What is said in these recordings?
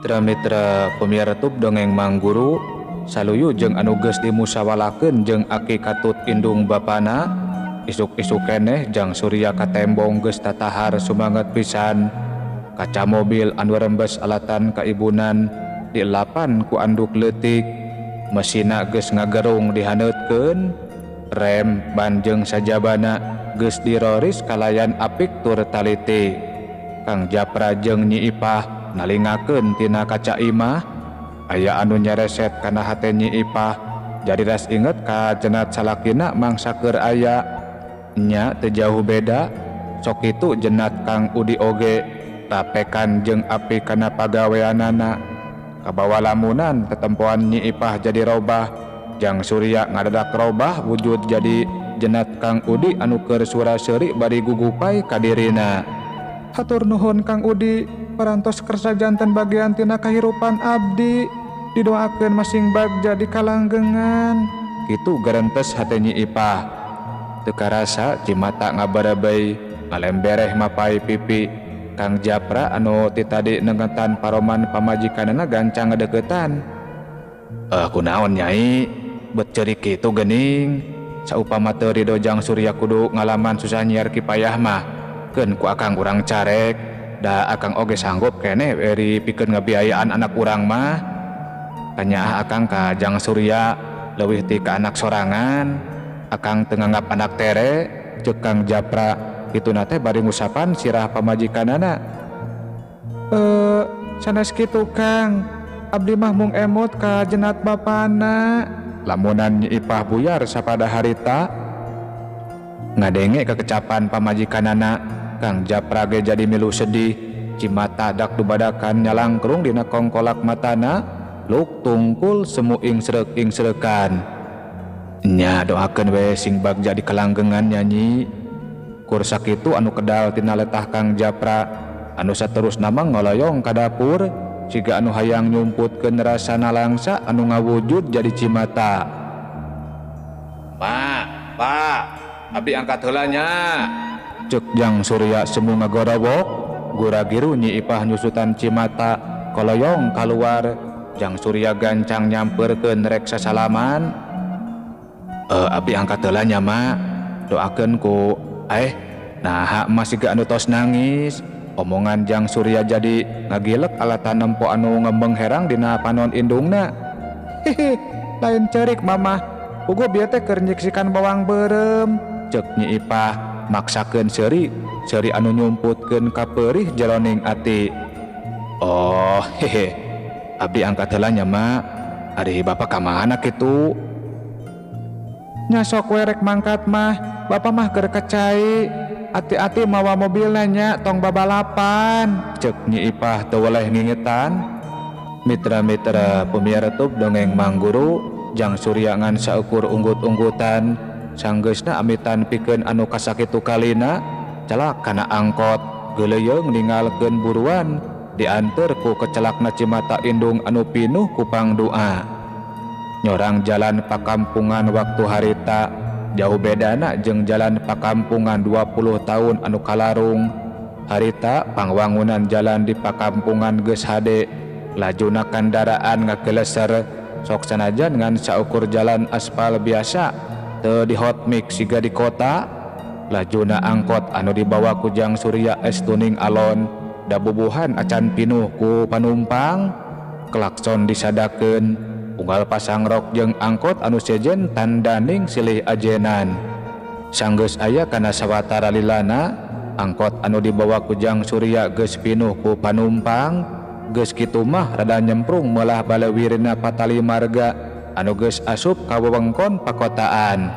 Mitra-mitra pamiarsa Tub Dongeng Mangguru saluyu jeung anu geus dimusawalakeun jeung aki katut indung bapana isuk-isuk keneh Jang Surya katembong geus tatahar sumanget pisan. Kaca mobil anu rembes alatan kaibunan dielapan ku anduk leutik, mesina geus ngagerung dihaneutkeun, rem ban jeung sajabana geus diroris kalayan apik tur taliti. Kang Japra jeung Nyi Ipah nalingakeun tina kaca imah, aya anu nyereset kana hate Nyi Ipah jadi ras inget ka jenat salakina mangsa keur aya. Nya teu jauh beda sok kitu jenat Kang Udi oge rapekan jeung api kana pagaweanana. Kabawa lamunan tetempoan Nyi Ipah jadi robah, Jang Surya ngadadak robah wujud jadi jenat Kang Udi anu keur sura-seuri bari gugupai ka dirina. Hatur nuhun Kang Udi, parantos kersa janten bagian tina kahirupan abdi, didoakeun masing bagja di kalanggengan. Kitu gerentes hate Nyi Ipah. Teu karasa cimata ngabarebei ngalembereh mapai pipi. Kang Japra anu ti tadi nengetan paroman pamajikanana gancang ngadeukeutan. Kunaon Nyai, bet ceurik kitu geuning. Saupama teu rido Jang Surya kudu ngalaman susah nyiar kipayah mah, keun ku akang urang carek. Da akang oge sanggup keneh beri pikeun ngabiayaan anak urang mah. Kanyaah akang ka Jang Surya leuwih ti ka anak sorangan. Akang teu nganggap anak tere, ceuk Kang Japra. Kituna teh bari ngusapan sirah pamajikanana. Sanes kitu Kang, abdi mah mung emut ka jenat bapana. Lamunan Nyi Ipah buyar sapada harita ngadenge kekecapan pamajikanana, Kang Japra ge jadi milu sedih. Cimata dak dubadakan nyalangkrung dina kongkolak matana, luk tungkul semu ingsreuk-ingsreukan. Nya doakeun we sing bagja di kalanggengan nyanyi. Kur sakitu anu kedal tina letah Kang Japra anu saterusna mah ngoloyong ka dapur siga anu hayang nyumputkeun rasa nalangsa anu ngawujud jadi cimata. Ma, Pa, abdi angkat heula nya. Ceuk Jang Surya semu ngagorowok, gura-giru Nyi Ipah nyusutan cimata koloyong kaluar. Jang Surya gancang nyampeurkeun rek sasalaman. Abdi angkat heula nya, Ma. Doakeun ku naha masih gak anu tos nangis. Omongan Jang Surya jadi ngagilek alatan nempo anu ngembeng herang dina panon indungna. Hihi, lain cerik mamah. Ugo bieu teh keur nyiksikan bawang beureum. Ceuk Nyi Ipah maksakeun seuri, seuri anu nyumputkeun kapeurih jeroning ati. Oh, hehe. Abdi angkat heula nya, Ma. Ari bapak ka mana kitu? Nya sok we rek mangkat mah, bapak mah keur kacai. Ati-ati mawa mobilna nya, tong babalapan. Ceuk Nyi Ipah teu weleh ngingetan. Mitra-mitra pamiarsa Tub Dongeng Mangguru, Jang Surya ngan saukur unggut-unggutan. Sanggeusna amitan pikeun anu kasakitu kalina, celak kana angkot, geuleuyeung ninggalkeun buruan, dianteur ku kecelakna cimata indung anu pinuh ku pangdoa. Nyorang jalan pakampungan waktu harita jauh bedana jeung jalan pakampungan 20 tahun anu kalarung. Harita pangwangunan jalan di pakampungan geus hade, lajuna kandaraan ngakeleser, sok sanajan ngan saukur jalan aspal biasa teu di hot mix siga di kota. Lajuna angkot anu dibawa ku Jang Surya es tuning alon, da bubuhan acan pinuh ku panumpang. Klakson disadakeun, unggal pasang rok jeung angkot anu sejen tandaning silih ajenan. Sanggeus aya kana sawatara lilana, angkot anu dibawa ku Jang Surya geus pinuh ku panumpang. Geus kitu mah rada nyemprung meulah balewirna patali marga anu geus asup ka wewengkon pakotaan.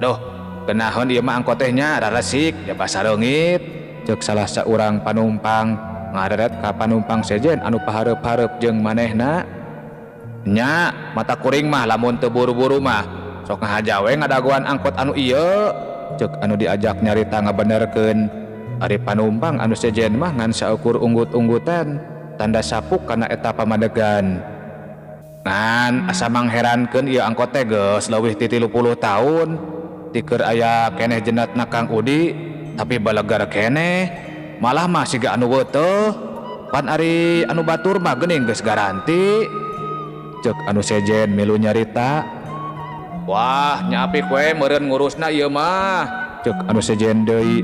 Duh, kenahon ieu mah angkot teh nya raresik ya basa reungit. Ceuk salah saurang panumpang ngareret ka panumpang sejen anu pahareup-hareup jeung manehna. Nya, mata kuring mah lamun teu buru-buru mah sok ngahaja we ngadagoan angkot anu ieu. Ceuk anu diajak nyarita ngabenerkeun. Ari panumpang anu sejen mah ngan saukur unggut-unggutan tanda sapuk kana eta pamadegan. Ngan asa mangherankeun ieu angkot teh geus leuwih ti 30 tahun. Ti keur aya keneh jenatna Kang Udi tapi balegar keneh. Malah mah siga anu weuteuh. Pan ari anu batur mah geuning geus garanti. Cek anu sejen milu nyarita. Wah, nya apik we meureun ngurusna ieu mah. Cek anu sejen deui.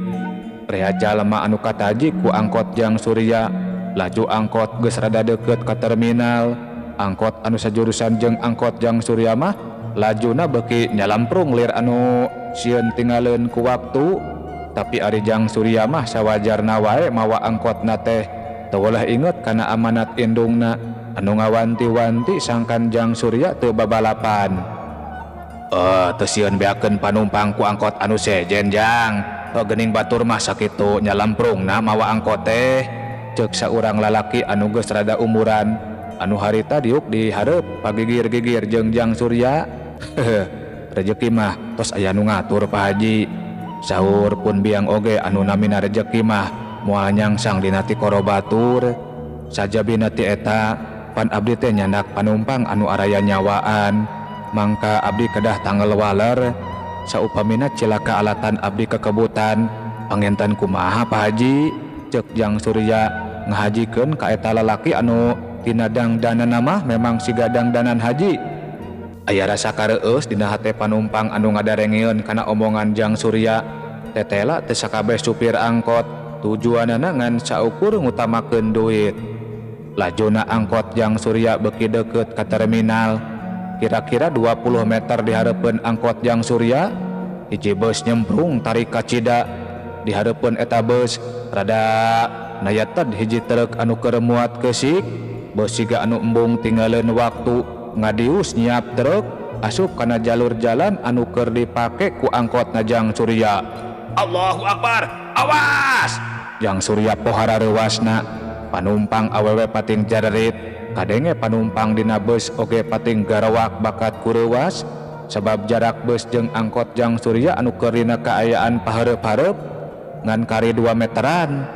Rea jalma anu kataji ku angkot Jang Surya. Laju angkot geus rada deukeut ka terminal. Angkot anu sajurusan jeung angkot Jang Surya mah lajuna beuki nyalamprung lir anu sieun tinggaleun ku waktu. Tapi ari Jang Surya mah sawajarna wae mawa angkotna teh. Teu ulah inget kana amanat indungna anu ngawanti-wanti sangkan Jang Surya teu babalapan. Teu sieun beakeun panumpang ku angkot anu sejen Jang. Geuning batur mah sakitu nyalamprungna mawa angkot teh. Ceuk saurang lalaki anu geus rada umuran anu harita diuk di hareup pagigir-gigir jeung Jang Surya. Rejeki mah tos aya nu ngatur Pak Haji. Saur pun biang oge anu namina rejeki mah moal nyangsang dina tikoro batur. Sajabina ti eta pan abdi teh nyandak panumpang anu araya nyawaan. Mangka abdi kedah tangel waler. Saupamina cilaka alatan abdi kekebutan panginten kumaha Pak Haji. Ceuk Jang Surya ngahajikeun ka eta lalaki anu tina dangdanana mah memang siga dangdanan haji. Aya rasa kareueus dina hate panumpang anu ngadarengeun kana omongan Jang Surya. Tetela teu sakabeh supir angkot tujuanana ngan saukur ngutamakeun duit. Lajuna angkot Jang Surya beuki deukeut ka terminal. Kira-kira 20 meter di hareupeun angkot Jang Surya, hiji beus nyemprung tarik kacida. Di hareupeun eta beus rada nayated hiji truk anu keur muat keusik. Beus siga anu embung tinggaleun waktu ngadius nyiap truk asup kana jalur jalan anu keur dipake ku angkotna Jang Surya. Allahu Akbar, awas! Jang Surya pohara reuasna. Panumpang awewe pating jarerit, kadenge panumpang dina beus oge pating garawak bakat ku reuas sabab jarak beus jeung angkot Jang Surya anu keur dina kaayaan pahareup-hareup ngan kari 2 meteran.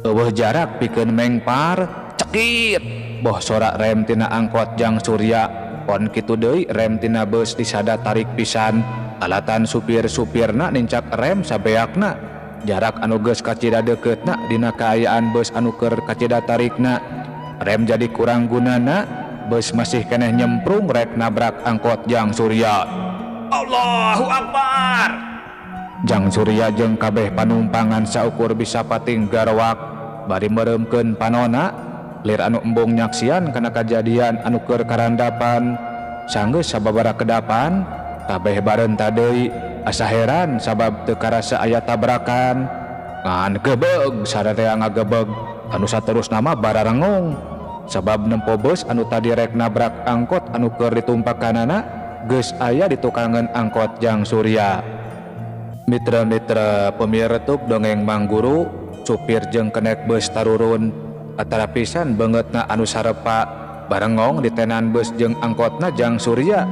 Eueuh jarak pikeun mengpar, cekit. Boh sorak rem tina angkot Jang Surya, pon kitu deui rem tina beus disada tarik pisan. Alatan supir-supirna nincak rem sabeakna. Jarak anu geus kacida deukeutna dina kaayaan beus anu keur kacida tarikna. Rem jadi kurang gunana, beus masih keneh nyemprung rek nabrak angkot Jang Surya. Allahu Akbar. Jang Surya jeung kabeh panumpangan saukur bisa pating garawak bari meureumkeun panona. Lir anu embung nyaksian kana kajadian anu keur karandapan. Sanggeus sababaraha kedapan kabeh barenta deui asa heran sabab teu karasa aya tabrakan. Ngan gebeg sararea ngagebeg anu saterusna mah bararengung sabab nempo beus anu tadi rek nabrak angkot anu keur ditumpakanana geus aya di tukangeun angkot Jang Surya. Mitra-mitra pemiretup dongeng Mangguru, supir jeung kenek beus tarurun atara pisan beungeutna anu sarepa barengong ditenan beus jeung angkotna Jang Surya.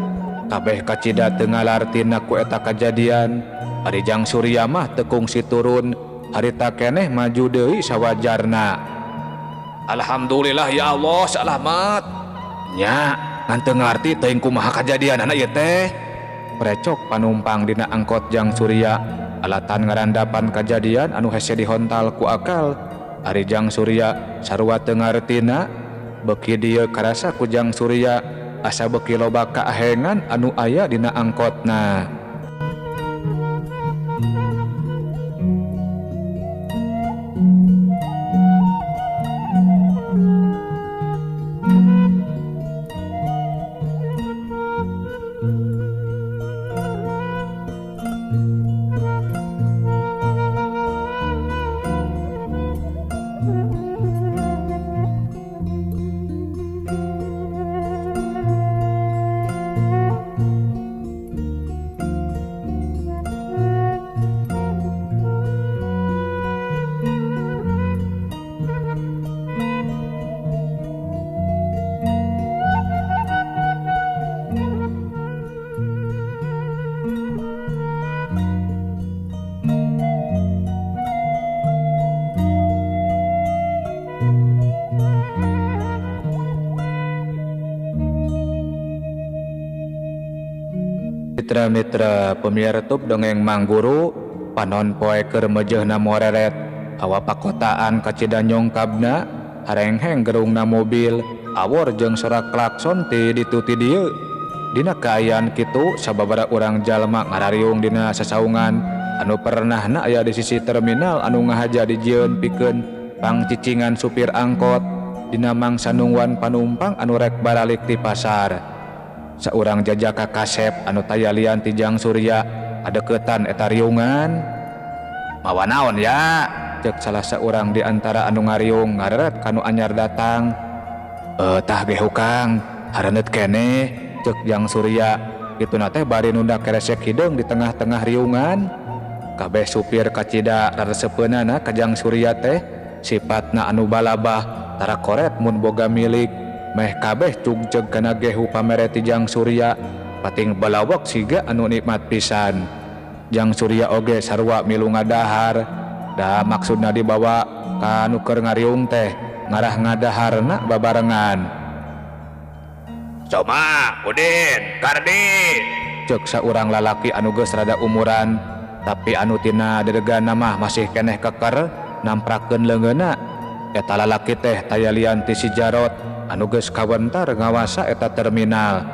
Kabeh kacida teu ngalartina ku eta kajadian. Ari Jang Surya mah teu kungsi turun, harita keneh maju deui sawajarna. Alhamdulillah ya Allah salamat. Nya ngan teu ngarti teuing kumaha kajadianana ieu teh. Precok panumpang dina angkot Jang Surya alatan ngarandapan kajadian anu hese dihontal ku akal. Ari Jang Surya sarua teu ngartina, beuki dieu karasa ku Jang Surya asa beuki loba kaahengan anu aya dina angkotna. Mitra-mitra pemiartup dongeng Mangguru panon poe keur mejehna moreret hawa pakotaan kacida nyongkabna Harengheng gerungna mobil, awor jeung sorak klakson ti ditu ti dieu. Dina kaayaan kitu sababaraha urang jalma ngarariung dina sasaungan anu pernahna aya di sisi terminal anu ngahaja dijieun pikeun pangcicingan supir angkot dina mangsa nungguan panumpang anu rek baralik ti pasar. Saurang jajaka kasep anu taya lian ti Jang Surya adeukeutan eta riungan. Mawa naon ya? Cek salah saurang di antara anu ngariung ngareret kanu anyar datang. Tah gehu Kang, hareundeut keneh, cek Jang Surya. Kituna teh bari nunda keresek hideung di tengah-tengah riungan. Kabeh supir kacida raresepeunana ka Jang Surya teh, sipatna anu balabah, tara koret mun boga milik. Meh kabeh cugceg kana gehu pamere ti Jang Surya, pating balawak siga anu nikmat pisan. Jang Surya oge sarua milu ngadahar. Da maksudna dibawa ka nu keur ngariung teh ngarah ngadaharna babarengan. Soma, Udin, Kardi, cek saurang lalaki anu geus rada umuran, tapi anu tina dedegana mah masih keneh keker namprakeun leungeunna. Eta lalaki teh taya lian ti si Jarot anu geus kawentar ngawasa eta terminal.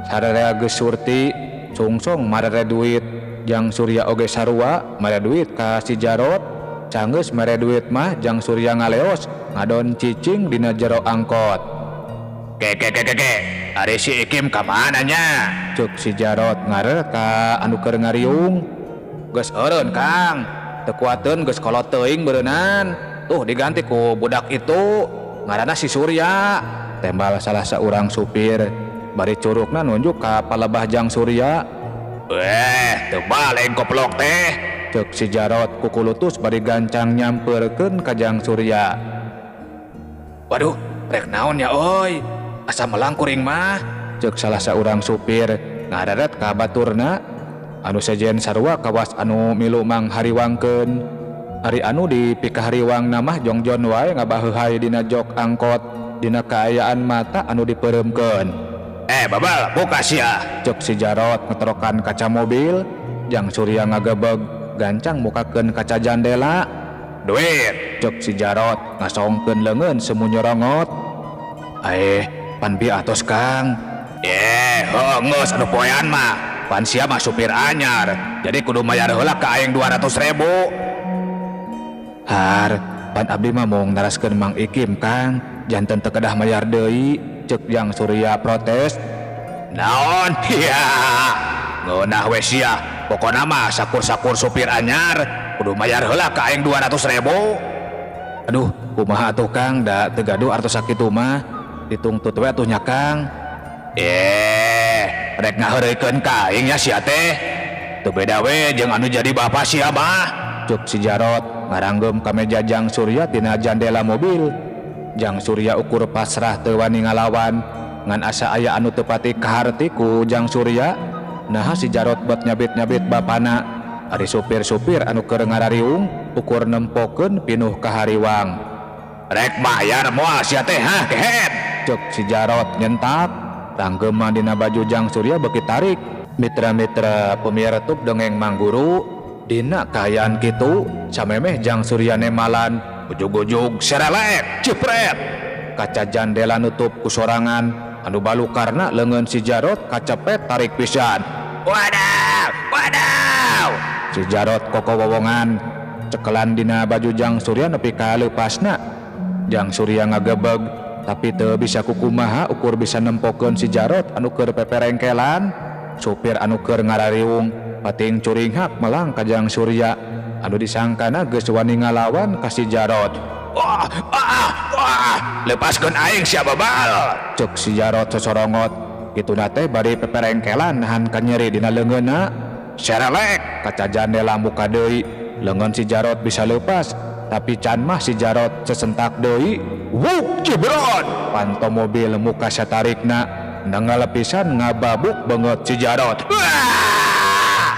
Sararea geus surti, sungsung marere duit. Jang Surya oge sarua mere duit ka si Jarot. Canggeus mere duit mah Jang Surya ngaleos ngadon cicing dina jero angkot. Ke ke ke ke ke, ari si Ikim ka mana nya? Cek si Jarot ngareret ka anu keur ngariung. Geus eureun Kang, teu kuateun geus kolot teuing beureunan. Tuh diganti ku budak itu, ngaranna si Surya. Tembal salah saurang supir, bari curugna nunjuk ka palebah Jang Surya. Teu baleng koplok teh. Cek si Jarot kukulutus bari gancang nyamperkeun ka Jang Surya. Waduh, rek naon ya oi? Asa melang kuring mah. Cek salah saurang supir ngareret ka baturna. Anu sejen sarua kawas anu milu manghariwangkeun. Ari anu dipikahariwangna mah jongjon wae ngabaheuhay dina jok angkot dina kaayaan mata anu dipeuremkeun. Babal, buka sia. Cek si Jarot ngeterokan kaca mobil. Jang Surya ngagebeg gancang mukakeun kaca jandela. Duit, cek si Jarot ngasongkeun leungeun semu nyorongot. Pan bi atos Kang. Geus anu poean mah. Pan sia mah supir anyar, jadi kudu mayar heula ka aing 200.000. Har, pan abdi mah mung naraskeun Mang Ikim Kang, janten teu kedah mayar deui, cek Jang Surya protes. Naon? Iya. Ngeunah we sia. Pokona mah sakur-sakur supir anyar kudu mayar heula ka aing 200.000. Aduh, kumaha atuh Kang, da teu gaduh artos sakitu mah. Ditungtut we atuh nya Kang. Rek ngaheureuykeun ka aing nya sia teh. Teu beda we jeung anu jadi bapa sia mah. Cek si Jarot ngaranggem ka meja Jang Surya tina jandela mobil. Jang Surya ukur pasrah teu wani ngalawan, ngan asa aya anu teu pati kaharti ku Jang Surya. Naha si Jarot bet nyabit-nyabit bapana. Ari supir-supir anu keur ngarariung ukur nempokeun pinuh kahariwang. Rek bayar moal sia teh hah kehet. Cek si Jarot nyentak. Ranggeman dina baju Jang Surya beuki tarik. Mitra-mitra pemiar tub dongeng Mangguru dina kaayaan kitu samemeh Jang Surya nemalan ujug-ujug serelek cipret. Kaca jandela nutup ku sorangan anu balukarna leungeun si Jarot kacepet tarik pisan. Wadaw, wadaw. Si Jarot koko wowongan cekelan dina baju Jang Surya nepi ka leupasna. Jang Surya ngagebeg tapi teu bisa kukumaha ukur bisa nempokeun si Jarot anu keur peperengkelan. Supir anu keur ngarariung pating curinghak melang ka Jang Surya anu disangkana geus wani ngalawan ka si Jarot. Wah, ah, wah, lepaskeun aing sia babal. Cek si Jarot sosorongot. Kituna teh bari peperengkelan nahan kanyeri dina leungeunna. Serelek kaca jandela muka deui. Leungeun si Jarot bisa leupas, tapi can mah si Jarot sesentak deui. Wuk jebron. Panto mobil muka satarikna nenggal pisan ngababuk beungeut si Jarot. Wah!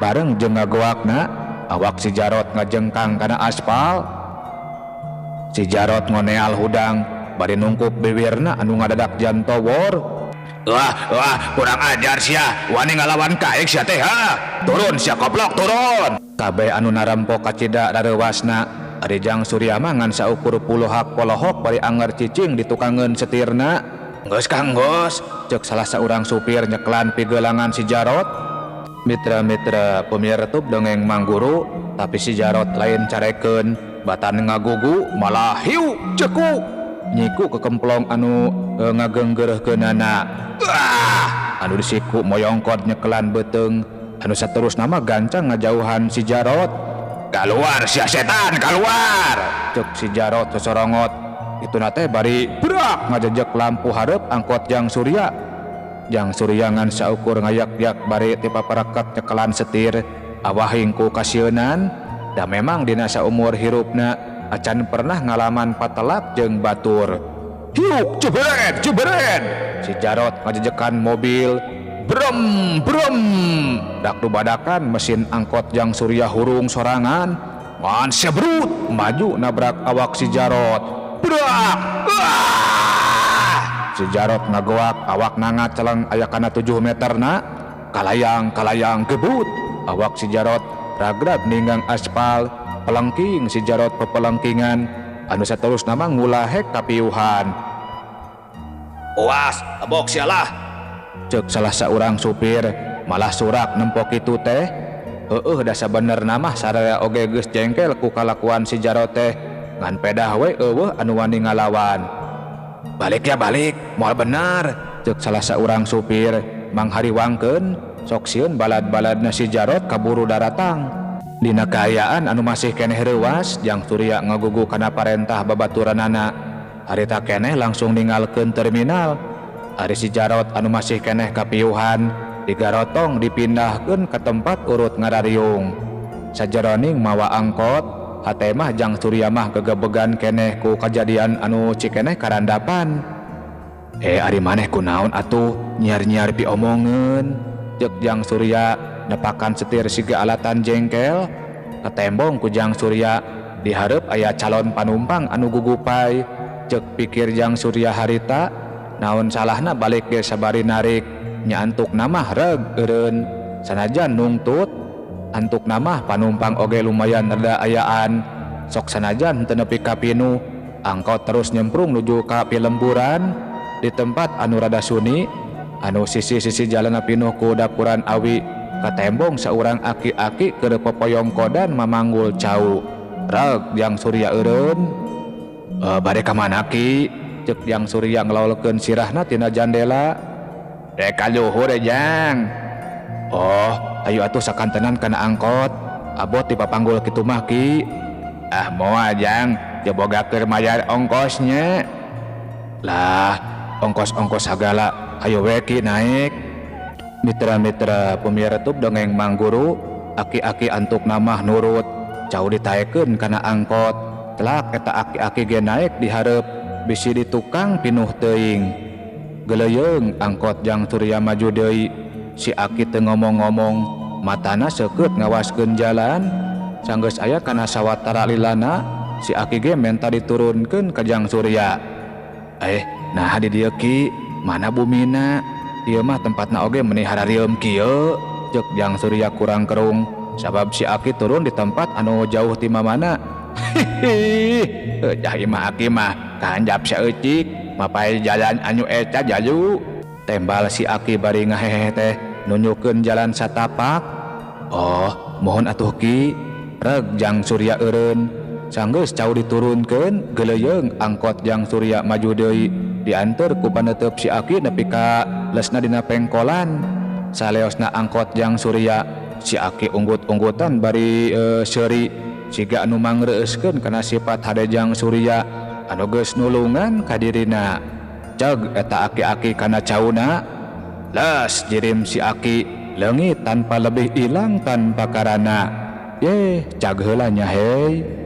Bareng jeung ngagoakna, awak si Jarot ngajengkang kana aspal. Si Jarot ngoneal hudang bari nungkup bibirna anu ngadadak jantowor. Wah, wah, kurang ajar sia, wani ngalawan ka aing sia teh ha. Turun sia koplok, turun. Kabeh anu narempo kacida rareuwasna Ari Jang Surya mah ngan saukur pulohak polohok bari anger cicing di tukangeun setirna. Geus Kang geus, ceuk salah saurang supir nyeklan pigelangan si Jarot. Mitra-mitra pemirsa dongeng Mangguru, tapi si Jarot lain carekeun, batan ngagugu malah hiu cekuk. Nyiku kekemplong anu ngagenggerehkeunana. Anu disiku moyongkot nyekelan beuteung, anu saterusna mah gancang ngajauhan si Jarot. Kaluar sia setan, kaluar! Ceuk si Jarot sosorongot. Ituna teh bari brak ngajejek lampu hareup angkot Jang Surya. Jang Surya ngan saukur ngayak-yak bari ti paparekat nyekelan setir, awahing ku kasieunan. Da memang dina saumur hirupna acan pernah ngalaman patelak jeung batur. Hiuk jebret jebret. Si Jarot ngajejekan mobil. Brem brem. Dak dubadakan mesin angkot Jang Surya hurung sorangan. Ngan sebrut maju nabrak awak si Jarot. Brak. Ah! Si Jarot ngagoak awak nanga celeng aya kana 7 meterna. Kalayang-kalayang gebut. Awak si Jarot ragrag ninggang aspal. Pelengking si Jarot pepelengkingan anu saterusna mah ngulahek kapiuhan. Uas, abok sialah. Ceuk salah saurang supir malah surak nempok kitu teh. Heueuh da sabenerna mah sararea oge geus jengkel ku kalakuan si Jarot teh. Ngan pedah we eueuh anu wani ngalawan. Balik ya balik, moal bener. Ceuk salah saurang supir manghariwangkeun sok sieun balad-baladna si Jarot kaburu daratang. Dina kaayaan anu masih keneh reuwas, Jang Surya ngagugu kana parentah babaturanana. Harita keneh langsung ninggalkeun terminal. Ari si Jarot anu masih keneh kapiuhan, digarotong dipindahkeun ka tempat urut ngarariung. Sajeroning mawa angkot, hate mah Jang Surya mah gegebegan keneh ku kajadian anu cikeneh karandapan. Ari maneh kunaon atuh nyiar-nyiar piomongeun. Ceuk Jang Surya nepakan setir siga alatan jengkel. Ketembong ku Jang Surya dihareup aya calon panumpang anu gugupai. Ceuk pikir Jang Surya harita, naon salahna balik ge sabari narik. Nya antukna mah reg eureun sanajan nungtut. Antukna mah panumpang oge lumayan rada ayaan. Sok sanajan teu nepi ka pinu, angkot terus nyemprung nuju ka pilemburan di tempat anu rada suni, anu sisi-sisi jalanna pinuh ku dapuran awi. Katembong saurang aki-aki keur popoyongkodan mamanggul cau. Reg Jang Surya eureun. Bade ka mana ki? Ceuk Jang Surya ngelolkeun sirahna tina jandela. Rek ka luhur Jang. Oh, ayo atuh sakantenan kana angkot. Abot dipapanggul kitu mah ki. Ah moal Jang, teu boga keur mayar ongkosnya. Lah, ongkos-ongkos sagala, ayo we ki naik. Mitra-mitra pemirsa dongeng Mangguru, aki-aki antuk namah nurut, cau ditaekeun kana angkot. Telak eta aki-aki ge naik dihareup, bisi di tukang pinuh teuing. Geleyeung angkot Jang Surya maju deui. Si aki teu ngomong-ngomong, matana seukeut ngawaskeun jalan. Sanggeus aya kana sawatara lilana, si aki ge menta diturunkeun ka Jang Surya. Nah di dieu ki, mana bumina? Ieu mah tempatna oge meuni hararieum kieu. Ceuk Jang Surya kurang kerung, sabab si aki turun di tempat anu jauh ti mamana. Hihi, jah imah aki mah kahanjap saeucik, mapai jalan anu eta jalu. Tembal si aki bari ngahehe teh nunjukeun jalan satapak. Oh, mohon atuh ki. Reg Jang Surya eureun. Sanggeus cau diturunkeun, geleyeung angkot Jang Surya maju deui. Dianteur ku panetep si aki nepi ka lesna dina pengkolan. Saleosna angkot Jang Surya, si aki unggut-unggutan bari seuri siga anu mangreueuskeun kana sifat hade Jang Surya anu geus nulungan ka dirina. Ceg eta aki-aki kana cauna. Les jirim si aki leungit tanpa lebih ilang tanpa karana. Ye, cag heula nya hei.